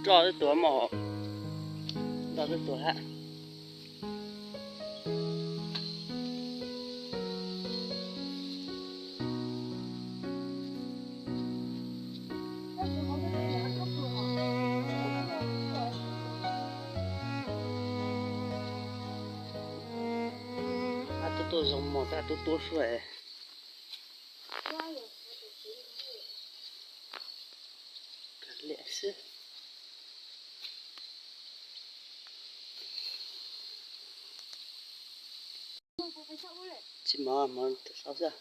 Nroj twb tuag mog, nroj twb tuag hab. Ab, tuaj tuaj zoo mog, tab tuaj tuaj suab. Kav liam xwb. Tsis mov, mov rau saud xwb.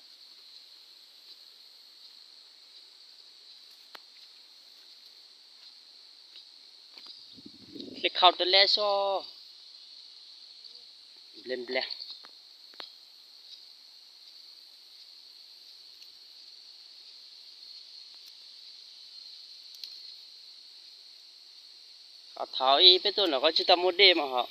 Hle khau rau leb xwb. Nple nple. Qhov thaud ib peb tuaj nram qhov tsis tau muaj dej mas hos.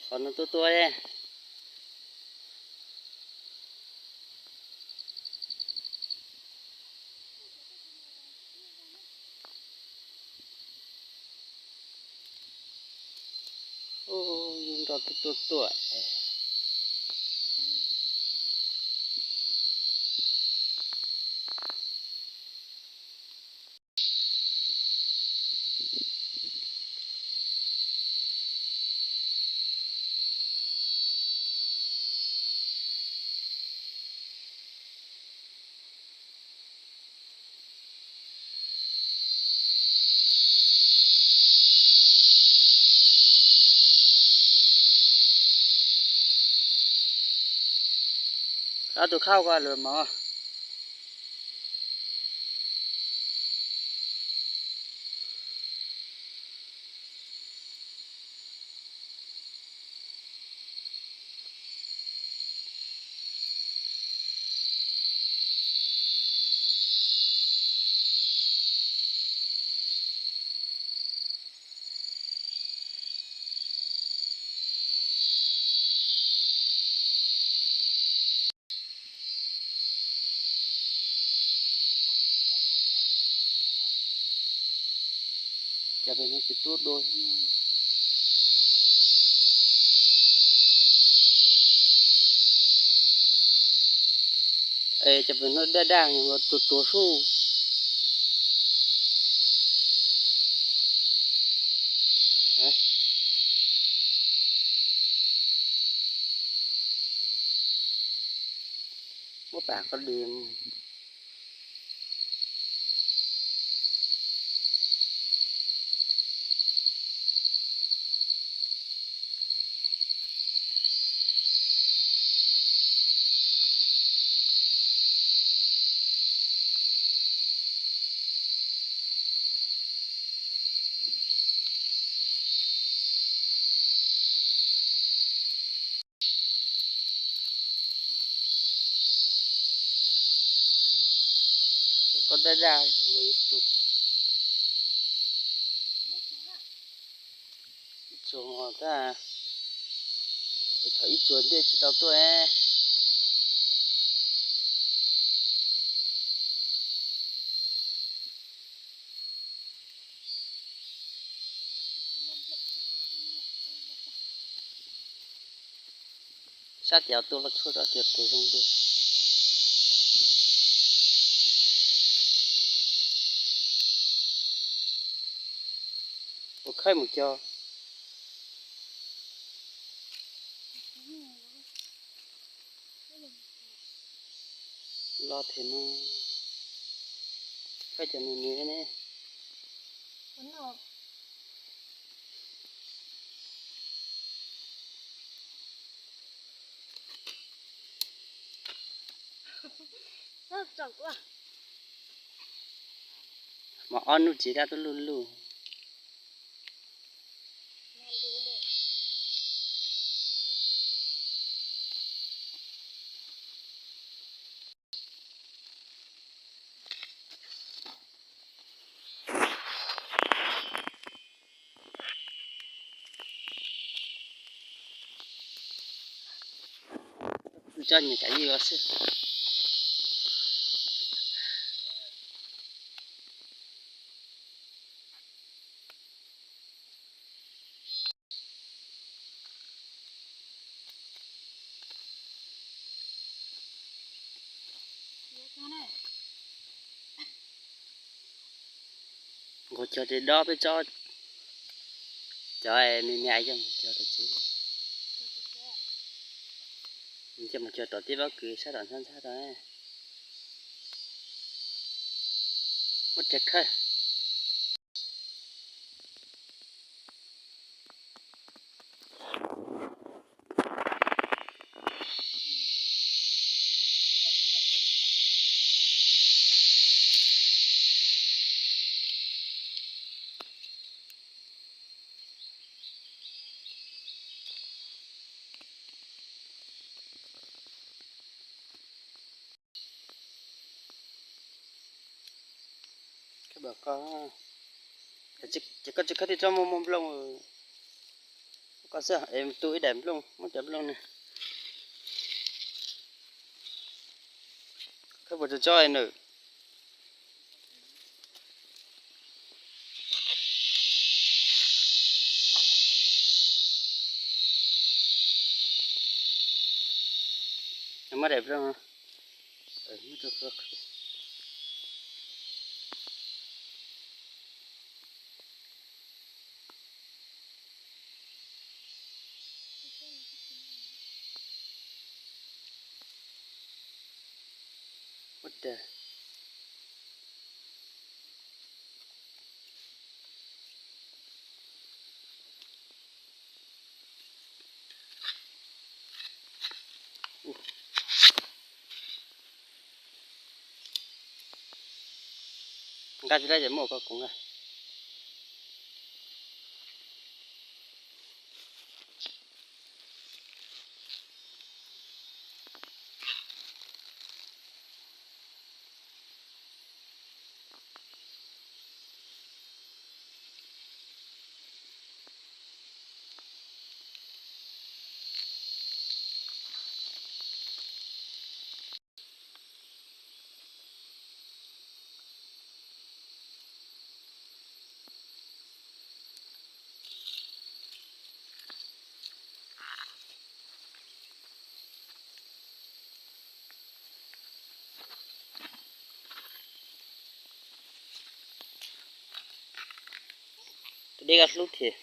Qhov no tuaj tuaj. Ub, yug nroj tuaj tuaj tuaj. Ob tug khauj ko lawm mog. Cov pem no tsis tuaj dua. Es cov pem no daj daj, tus tuag sub. Muab pam qhov dis. Koj daj daj, ib tsuag tag, thaum ib tsuag ntej tsis tau tuaj. Sab tias tuaj los tshuaj rau tias tus zoo dua. Ua khaib mus cog. Los them no, khaib cov nws nws ne. Mas ob hnub tsis daj tuaj luj luj. Coj nyias kav yws xwb. Nqus cog tes dob peb tsob, cov me me coj mus cog tom tsev, coj mus cog tom tej pob kws sab tom ntxhab ntxhab tod. Muab rag khawb. Koj tsis khawb tej tsob muaj muaj nplooj, koj xwb es tu ib daim nplooj, muab cov nplooj ne. Khawb puas tsob tsob nws. Muab daim nplooj. Ua cas nqa tsis tau ces muab koj kuv nqa. Tus dej koj hlub thiab.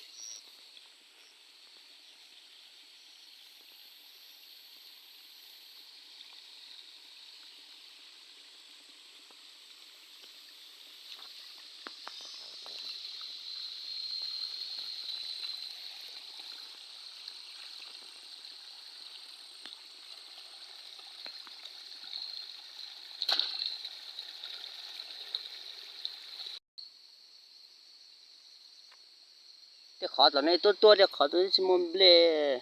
Tej qhov tom nej tuaj tuaj tej qhov twb tsis muaj nplej.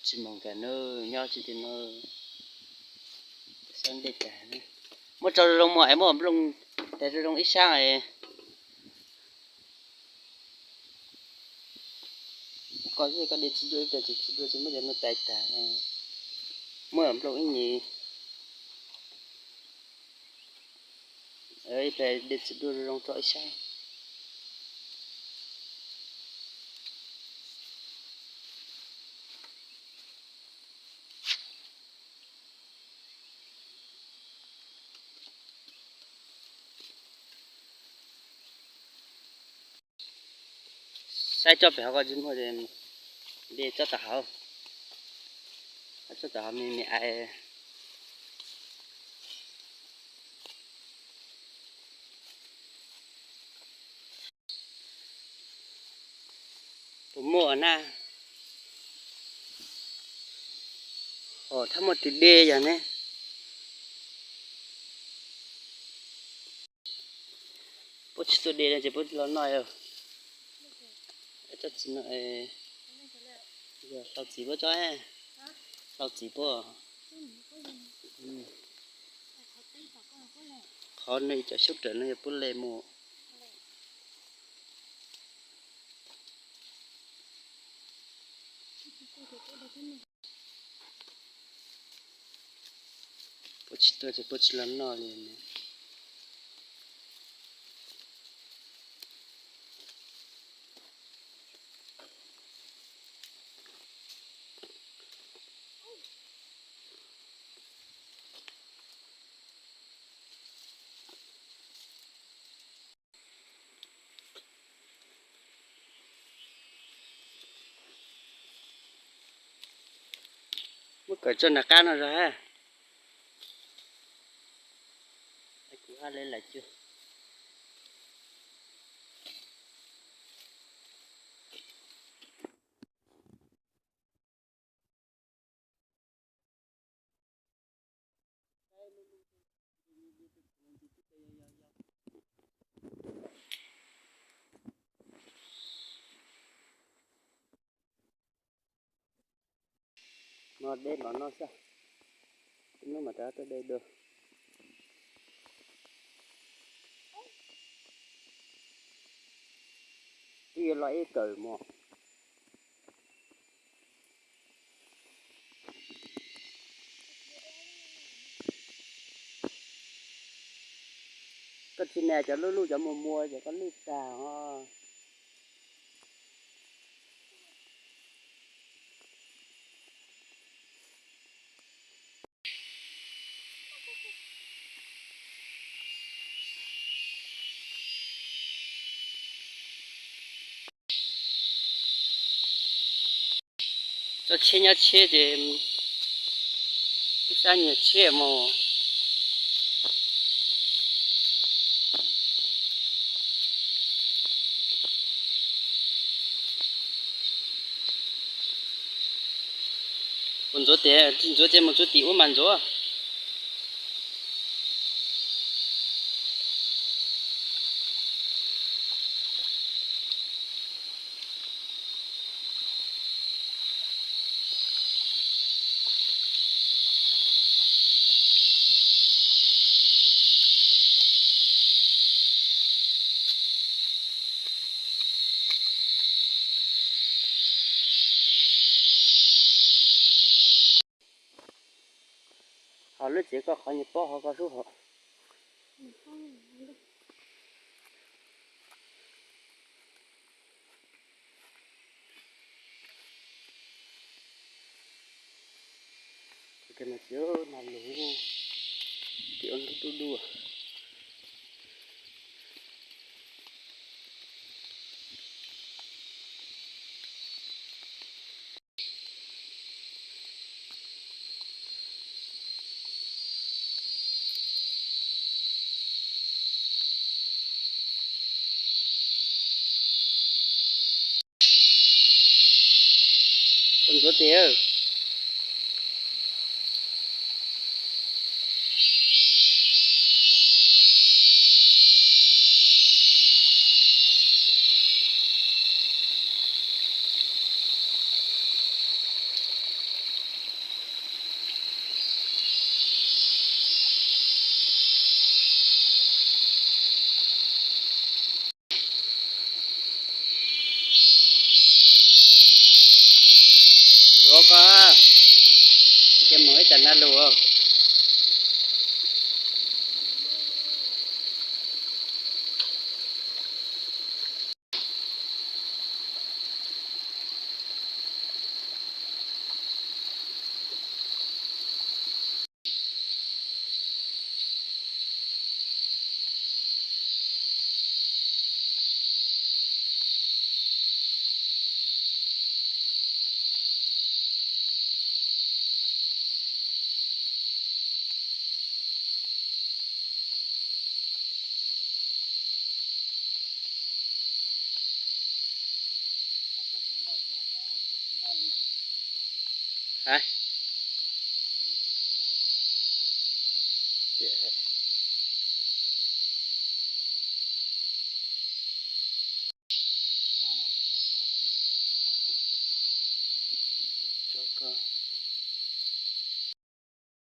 Tsis moos kawg na, nyob tsis ti no. Sab nplej tag, muab tso zoo zoo mus es muab nplooj tais zoo zoo ib sab es. Koj koj de txiv duaj ib pliag, txiv duaj tsis muab cov no tais tag, muab nplooj ib nyuag, ib pliag de txiv duaj zoo zoo tso ib sab. Saib tsob pem hauv ko tsis muaj, de tsob tom hauv, tsob tom hauv me me ais. Puas muaj na? Ho thab muaj tus dej yog ne. Puab tsis tuaj de no ces puab los noj. Tsob txiv no, hlau txiv puab tsob, hlau txiv puab. Qhov no ib co xyoob rawm no yog puab le mus. Puab tsis tuaj ces puab tsis los noj li. Muab kawm tso nram qab no zog hab. Kuv hab le lawm cuag. No deb npaum no xwb, ib hnub mam rov tuaj de dua. Twb yuav los ib kawm mog. Koj tsis nas cov lwj luj cov muag muag ces koj lwj tag os. Tsob tsheb nyob tsheb ces ib sab nyiag tsheb mus. Puas ntxuav tias tsis ntxuav ces mus txuav tim ub mas ntxuav. Ho lub tsev koj qhov nyias pob ho koj sub hov. Tsis nas lus, tim ua nruj duj duj. Puas ntxuav tiag. Ntxuav koj, ces mus ib tsam nas lus. Hais tias, rau koj.